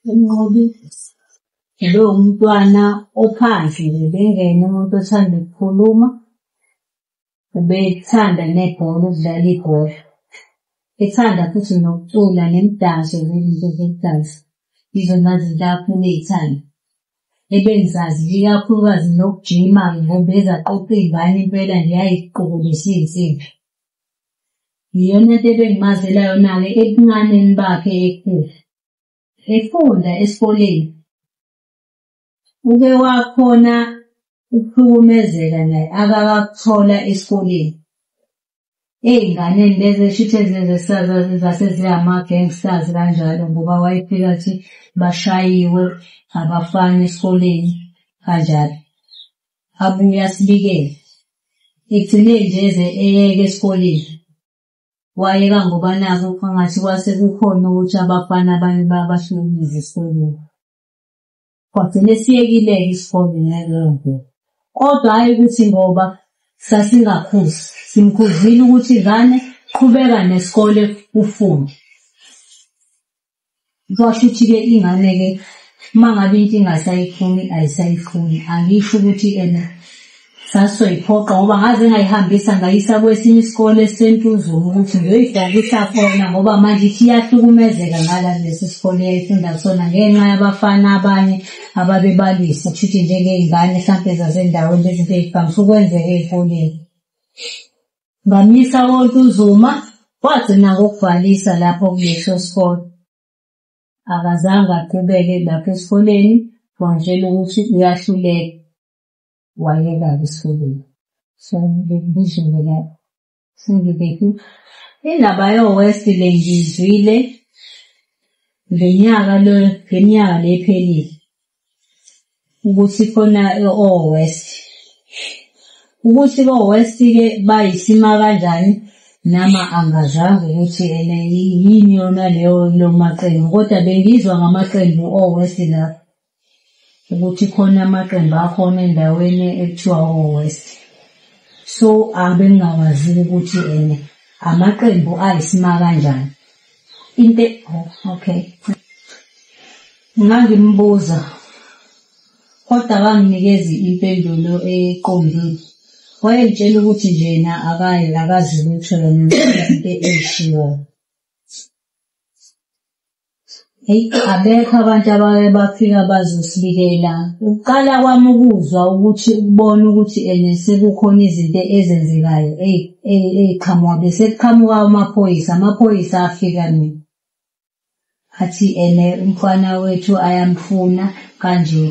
UMnqobi ubewumntwana ophansi nje, ubengeyena umuntu othanda ukukhuluma, ubethanda nebhola, ukudlala ibhola. Ethanda futhi nokucula nemidanso izinto zokudansa. Yizona zinto akhule ey'thanda. Ebengizazi nje ikakhulukazi nokujima-ke ngoba ubeze aqoqe iy'ngane impela nje ayiqokolise iy'nsimbi. Iyona nto ebengimazela yona-ke ebuncaneni bakhe ekhula. Efunda esikoleni, uke wakhona ukuhlukumezeka naye akakakuthola esikoleni. Ey'nganeni lezi eshuthi zase ziyi-ama-gangsters kanjalo ngoba wayefika athi bashayiwe abafana esikoleni kanjalo. Abuye asibikele. Ekugcineni nje eze eyeka esikoleni. Wayeka ngoba nakhu kwangathi kwase kukhona ukuthi abafana abanye bayabahlukumeza esikoleni. Kwagcina esiyekile-ke isikole ngaleyo ndlela. Kodwa hhayi ukuthi ngoba sasingakhuzi, simkhuzile ukuthi ngane qhubeka nesikole ufunde. Kwasho ukuthi-ke ingane-ke uma ngabe into ingasayifuni ayisayifuni. Angisho ukuthi ena sasizoyiphoqa ngoba ngaze ngayihambisa ngayisa kwesinye isikole esiseNtuzuma ukuthi ngiyoyibhekisa khona ngoba manje ithi iyahlukumezeka ngala kulesi sikole eyayifunda kusona ngenxa yabafana abanye ababebalwisa kushuthi njengey'ngane hlampe zasendaweni lezi zinto ey'vamise ukwenzeka ey'koleni. Ngamyisa koNtuzuma wagcina ngokubhalisa lapho kuleso sikole. Akazange aqhubeke lapho esikoleni wangitshela ukuthi uyahluleka. Wayeka-ke esikoleni. So ngidlule lapho. Sengibhekile. Indaba yo-West le ngiyizwile ngenyaka le ngeminyaka le ephelile ukuthi khona o-West. Ukuthi ko-West-ke bayisima kanjani nami angazange ukuthi ene yini yona leyo lo maqembu kodwa bengizwa ngamaqembu o-West la ukuthi khona amaqembu akhona endaweni ekuthiwa o-West. So abengingawazi ukuthi ene amaqembu ayisima kanjani. Into oh, okay. Ngangimbuza kodwa akanginikezi impendulo eqondile. Wayengitshela ukuthi nje yena akayi akazi lutho yena izinto ey'shiwoyo. Eyi abekho abantu abake bafika bazosibikela. Ukuqala kwami ukuzwa ukuthi ukubona ukuthi ene sekukhona izinto ezenzekayo ey'qhamuka bese kuqhamuka amaphoyisa, amaphoyisa afika mina. Athi ene umfana wethu ayamfuna kanje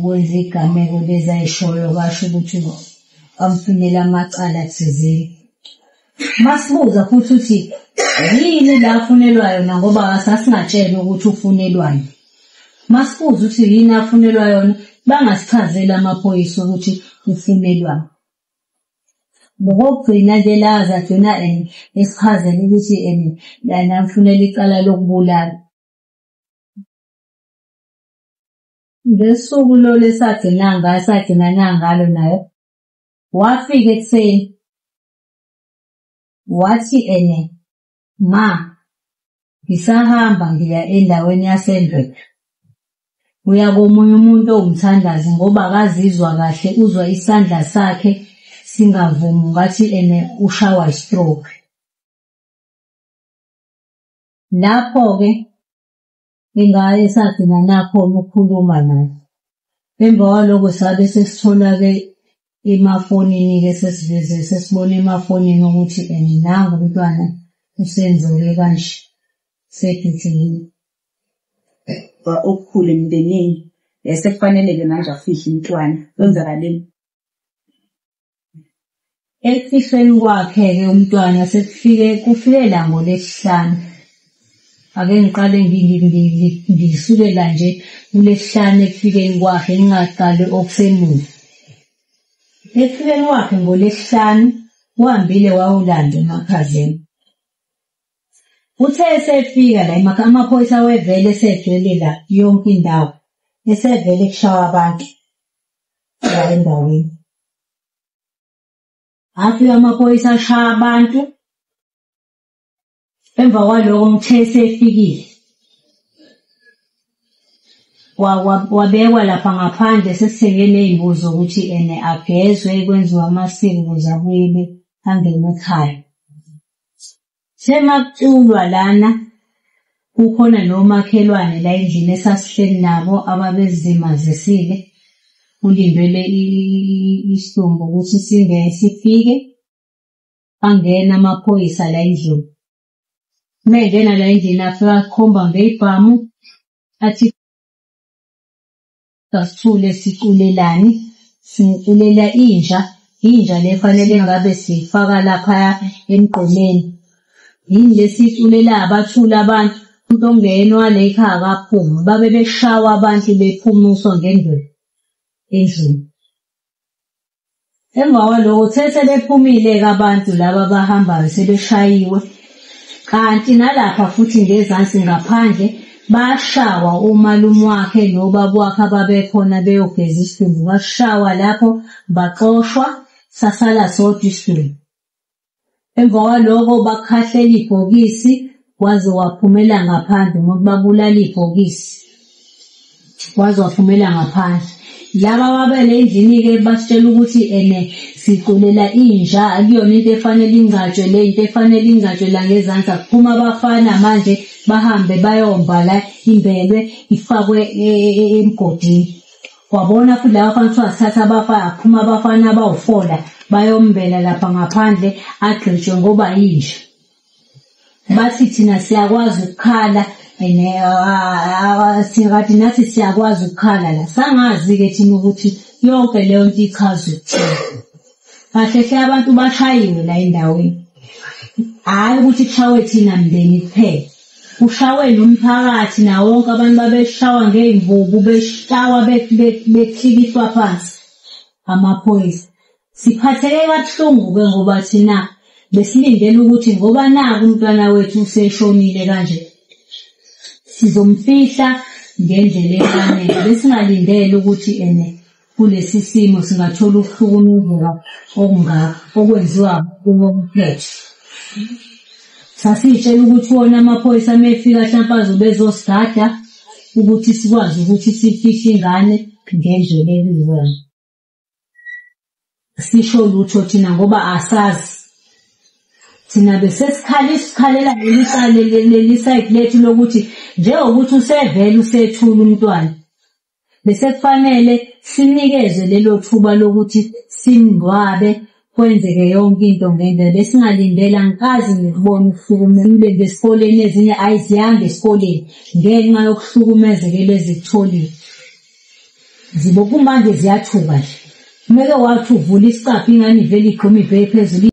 wenza igameko lezi ayishoyo kasho ukuthi amfunela amacala thizeni. Masibuza futhi uthi yini la afunelwa yona ngoba sasingatshelwa ukuthi ufunelwani. Masibuza ukuthi yini afunelwa yona bangasichazeli amaphoyisa ukuthi ufunelwani. Ngokokugcina nje la agcina esichazela ukuthi lana amfunela icala lokubulala. Ngosuku lolu esagcina ngalo esagcinana ngalo naye, wafika ekuseni wathi ene ma ngisahamba ngiya endaweni yaseNdwedwe. Uya komunye umuntu owumthandazi ngoba akazizwa kahle uzwa isandla sakhe singavumi ngathi ene ushawa i-stroke. Lapho-ke ingaye sagcina nakhona ukukhuluma naye. Emva kwalokho sabe sesithola-ke emafonini-ke sesiveze sesibona emafonini ukuthi ene nangu umntwana usenziwe kanje sedutshuliwe. Okukhulu emndenini sekufanele-ke manje afihle umntwana kwenzakaleni? Ekufihlweni kwakhe-ke umntwana sekufike kufike la ngoLwesihlanu. Ake ngiqale ngisukela nje kuLwesihlanu ekufikeni kwakhe ngingaqali okusemuva. Ekufikeni kwakhe ngoLwesihlanu uhambile wayolanda emakhazeni. Uthe esefika la emakhaya amaphoyisa wevele esegcwele la yonke indawo, esevele kushawa abantu la endaweni. Afika amaphoyisa ashaya abantu, emva kwaloko ngithe esefikile Wabekwa lapha ngaphandle sesithenge ney'mbuzi zokuthi ene agezwe kwenziwe amasiko ukuze abuyele angene ekhaya. Semakuculwa lana kukhona nomakhelwane la endlini esasihleli nabo ababezimazisile kulindwe isidumbu ukuthi sifike, angena amaphoyisa la endlini. Uma engena la endlini afika akhomba ngey'bhamu athi asithule siculelani, siculela inja, inja le efanele ngabe siyifaka laphaya emgqomeni. Yini le esiyiculelayo bathule abantu, umuntu ongeyena owala ekhaya akaphume. Babe beshawa abantu bephunyuswa ngenduku endlini. Emva kwaloko kuthe sebephumile-ke abantu laba abahambayo sebeshayiwe, kanti nalapha futhi ngezansi ngaphandle bashawa umalume wakhe nobaba wakhe ababekhona beyogeza isidumbu, bashawa lapho baxoshwa sasala sodwa isidumbu. Emva kwaloko bakhahlela ibhokisi waze waphumela ngaphandle umuntu babulala ibhokisi waze waphumela ngaphandle. Laba ababele endlini-ke basitshela ukuthi ene siculela inja akuyona into efanele ingcatshwe le into efanele ingcatshwe la ngezansi akuphuma abafana manje bahambe bayomba la imbelwe ifakwe emgodini. Wabona futhi laba bafana kuthiwa sithatha abafana akuphuma abafana abawu-4 la bayombela lapha ngaphandle agqitshwe ngoba yinja. Bathi thina siyakwazi ukukhala and kati nathi siyakwazi ukukhala la. Sangazi-ke thina ukuthi yonke leyo nto ichaza ukuthini. Kahle hle abantu bashayiwe la endaweni. Hhayi ukuthi kushawe thina mndeni kuphela. Kushawe nomphakathi nawo wonke abantu babeshawa ngey'mvubu beshawa behlikihlwa phansi amaphoyisa. Siphatheke kabuhlungu-ke ngoba thina besilindele ukuthi ngoba naku umntwana wethu useshonile kanje sizomfihla ngendlela efanele. Besingalindele ukuthi ene kulesi simo singathola ukuhlukumezeka okungaka okwenziwa abantu bomthetho. Sasiy'tshela ukuthi wona amaphoyisa uma efika hlampe azobe ezosigada ukuthi sikwazi ukuthi sifihle ingane ngendlela ekuyiyona. Sisho lutho thina ngoba asazi. Thina besesikhala sikhalela leli cala leli side lethu lokuthi njengokuthi usevele usethula umntwana, bese kufanele sinikezwe lelo thuba lokuthi simngcwabe kwenzeke yonke into ngendlela. Besingalindele, angikaze ngikubone ukuhlukumezeka esikoleni, ezinye ayiziyanga esikoleni ngenxa yokuhlukumezeka ezikutholile. Kumanje ziyathuka nje. Meke wathi uvula isicabha ingane ivele igxume ibheke phezulu.